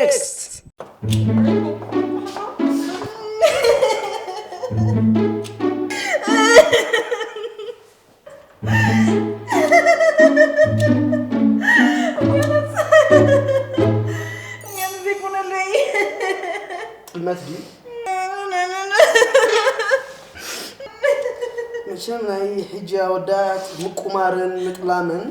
Next. ጥልመት ድዩ? መቸም ናይ ሕጂ ኣወዳት ምቁማርን ምጥላምን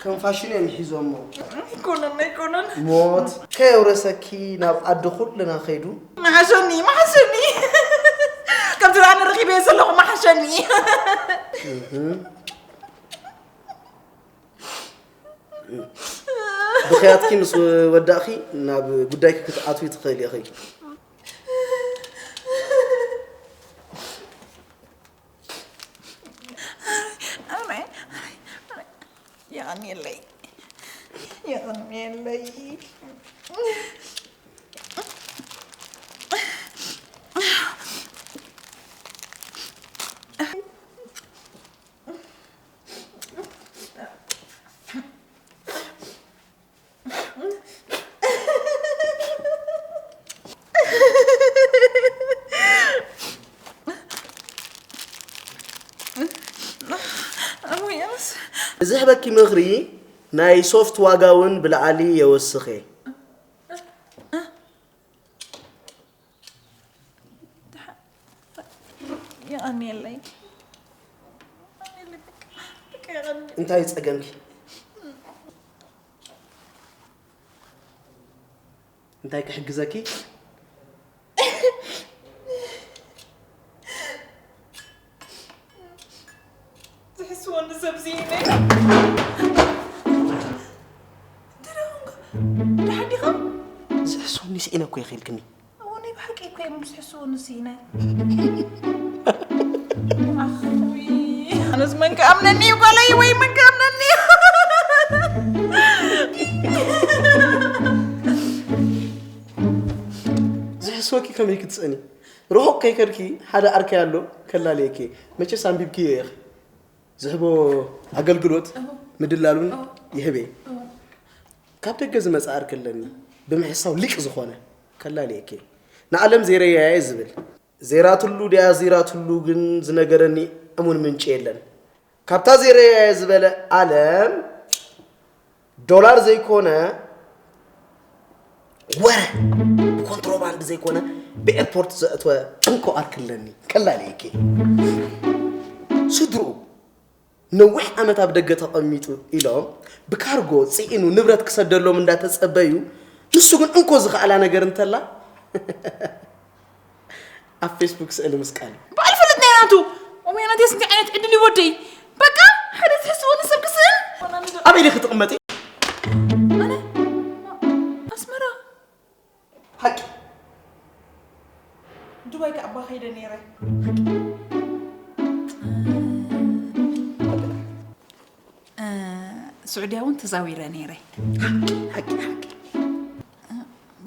ከም ፋሽን እዮም ሒዞሞ። ኣይኮነን፣ ኣይኮነን። ሞት ከየውረሰኪ ናብ ዓዲ ኩልና ከይዱ። መሓሸኒ፣ መሓሸኒ። ከምቲ ደኣ ንረኺበ ዘለኹ መሓሸኒ። እህ። ብኽያትኪ ምስ ወዳእኺ ናብ ጉዳይኪ ክትኣትዊ ትኽእሊ ኢኺ። ኣረ፣ ኣረ፣ ኣረ፣ የቐንየለይ። የቐንየለይ። ኣሞያስ። እዚ ህበኪ ምኽሪ ናይ ሶፍት ዋጋ እውን ብላዕሊ የወስኸ። የቐንየለይ። እንታይ ጸገምኪ? እንታይ ክሕግዘኪ? ዝሕስወኒ ሰብ ስኢነ። ደረኹንካ ደሓን ዲኻ? ዝሕስወኒ ስኢነ እኮ ኢኺ ኢልክኒ። እወ፣ ናይ ብሓቂ እኮ እዮም ዝሕስወኒ ስኢነ። ኣኽዊ፣ ኣነስ መን ክኣምነኒ እዩ ጓለይ፣ ወይ መን ክኣምነኒ እዩ? ዝሕስወኪ ከመይ ክትጸኒ? ርሑቕ ከይከድኪ ሓደ ዓርከይ ኣሎ ከላልየኪ። መቸስ ኣንቢብክዮ ኢኺ። ዝህቦ ኣገልግሎት እሁ። ምድላሉን እሁ። ይህብ እየ። እሁ። ካብ ደገ ዝመጽእ ዓርኪ ኣለኒ። ብምሕሳው ሊቅ ዝኾነ ከላልየኪ። ንዓለም ዘይረያየ ዝብል። ዘይራትሉ ድያ ዘይራትሉ ግን ዝነገረኒ እሙን ምንጪ የለን። ካብታ ዘይረያየ ዝበለ ዓለም ዶላር ዘይኮነ ወረ ብኮንትሮባንድ ዘይኮነ ብኤርፖርት ዘእትወ እንኮ ዓርኪ ኣለኒ። ከላልየኪ። ስድርኡ ነዊሕ ዓመት ኣብ ደገ ተቐሚጡ ኢሎም ብካርጎ ጽዒኑ ንብረት ክሰደሎም እንዳተጸበዩ ንሱ ግን እንኮ ዝኸኣላ ነገር እንተላ ኣብ ፌስቡክ ስእሊ ምስቃል እዩ። በዓል ፍልጥ ናይ ናቱ። ኦሜ ናተይ ስንት ዓይነት ዕድል ይወደይ። በቃ ሓደ ትሕስቦ ንሰብ ክስእን። ኣበይ ዲኺ ትቕመጢ? ኣነ ኣስመራ። ሓቂ። ዱባይ ከኣባ ከይደ ነይረ። እ፣ ስዑድያ እውን ተዛዊረ ነይረ። ሓቂ፣ ሓቂ፣ ሓቂ። እ፣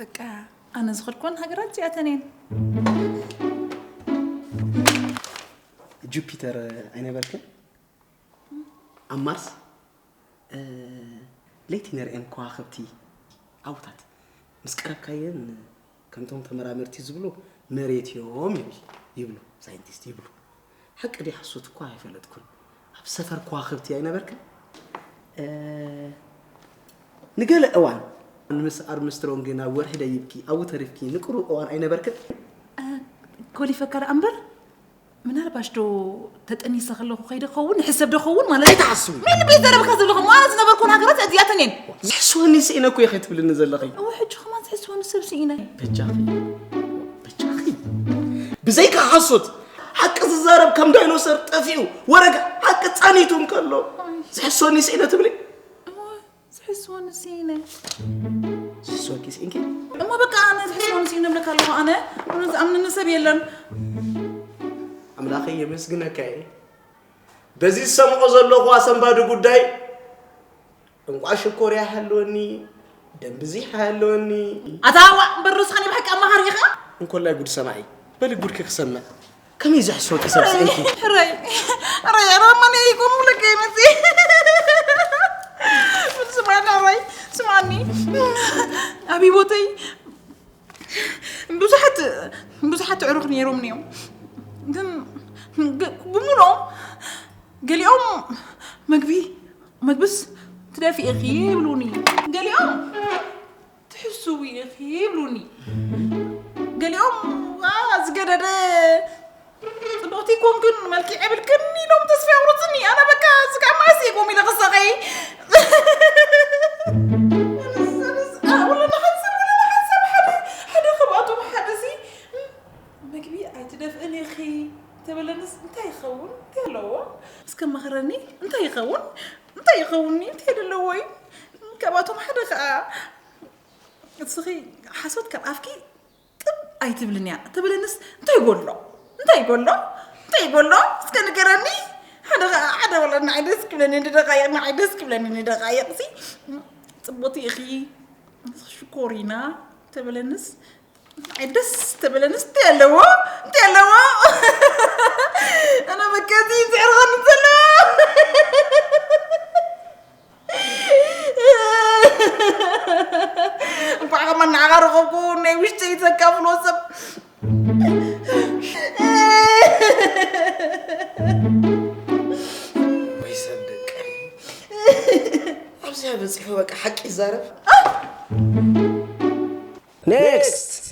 በቃ ኣነ ዝኸድኩወን ሃገራት እዚኣተን እየን። ጁፒተር ኣይነበርክን? ኣብ ማርስ፣ እ፣ ለይቲ ነርኤን ከዋኽብቲ ኣብታት ምስ ቀረብካየን ከምቶም ተመራመርቲ ዝብሉ መሬት እዮም ይብል-፣ ይብሉ፣ ሳይንቲስት ይብሉ። ሓቂ ድዩ ሓሶት እኳ ኣይፈለጥኩን። ኣብ ሰፈር ከዋኽብቲ ኣይነበርክን? እ፣ ንገለ እዋን ምስ ኣርምስትሮንግ ናብ ወርሒ ደይብኪ ኣብኡ ተሪፍኪ ንቅሩብ እዋን ኣይነበርክን? እ፣ ኮሊፈካ ደኣ እምበር ምናልባሽ ዶ ተጠኒሰ ከለኹ ከይደ ኸውን፣ ንሕሰብ ዶ ኸውን ማለት እዩ። ኣይትሓስዊ። ምን ቤት ዘረብካ ዘለኹ ማለት ዝነበርኩን ሃገራት እዚኣተን እየን። ዝሕስወኒ ስኢነ እኮ ኢኺ ትብልኒ ዘለኺ። እወ፣ ሕጂ ከማን ዝሕስወኒ ሰብ ስኢነ። በጃኺ፣ በጃኺ። ብዘይካ ሓሶት፣ ሓቂ ዝዛረብ ከም ዳይኖሰር ጠፊኡ፣ ወረጋ ሓቂ ጸኒቱ እንከሎ፣ ዝሕስወኒ ስኢነ ትብሊ? እወ፣ ዝሕስወኒ ስኢነ። ዝሕስወኪ ስኢንኪ? እሞ በቃ ኣነ ዝሕስወኒ ስኢነ እብለካ ኣለኹ። ኣነ፣ ኣነ ዝኣምነኒ ሰብ የለን። ኣምላኸይ የመስግነካ እየ። በዚ ዝሰምዖ ዘለኹ ኣሰንባዲ ጉዳይ፣ እንቋዕ ሽኮር ይሃለወኒ፣ ደም ብዚሕ ይሃለወኒ። ኣታ ዋእ፣ እምበር ንስኻ ናይ ብሓቂ ኣማኻሪ ኢኻ? እንኮላይ ጉድ ሰማዒ። በሊ ጉድኪ ክሰምዕ። ከመይ ዘሕስወኪ ሰብ ስኢንኪ? ሕራይ፣ ሕራይ፣ ኣረ ማን ይቆም ለካ ይመጽእ። ስማዕኒ፣ ሕራይ፣ ስማዕኒ። ኣብ ህይወተይ ብዙሓት ብዙሓት ኣዕሩኽ ነይሮምኒ እዮም። ግን ግ- ብምልኦም ገሊኦም መግቢ መግብስ ትደፊ ኢኺ ይብሉኒ። ገሊኦም ትሕስዊ ኢኺ ይብሉኒ። ገሊኦም ዋ ዝገደደ ጽቡቕቲ ኮንክን መልክዕ የብልክን ኢሎም ተስፋ የቑርጽኒ። ኣነ በቃ ስጋብ መዓስ እየ ኮም ኢለ ክሳቐይ? ወለና ሓንሳብ ወለና ሓንሳብ ሓደ ሓደ ካብኣቶም ሓደ ሲ መግቢ ኣይትደፍእን ኢኺ ተበለንስ እንታይ ይኸውን? እንታይ ኣለዎ? እስከ መኸረኒ። እንታይ ይኸውን? እንታይ ይኸውን? እንታይ ደለዎ እዩ? ካብኣቶም ሓደ ከዓ እስኺ ሓሶት ካብ ኣፍኪ ጥብ ኣይትብልን እያ ተበለንስ እንታይ ይጎሎ? እንታይ ይጎሎ? እንታይ ይጎሎ? እስከ ንገረኒ። ሓደ ኸ- ሓደ ወላ ንዓይ ደስ ክብለኒ ንደቃየቕ ንዓይ ደስ ክብለኒ ንደቃየቕ ሲ ጽቡቕቲ ኢኺ ሽኮሪና ተበለንስ ንዓይ ደስ ተበለንስ እንታይ ኣለዎ? እንታይ ኣለዎ? ኣነ መከዚ ዝዕርቐኒ ዘሎ እንኳዕ ከማን ንዓኻ ረኸብኩ። ናይ ውሽጠይ ዘካፍሎ ሰብ ወይ ሰብ ደቂ ኣብዚኣ በፂሑ በቃ ሓቂ ይዛረብ። Next!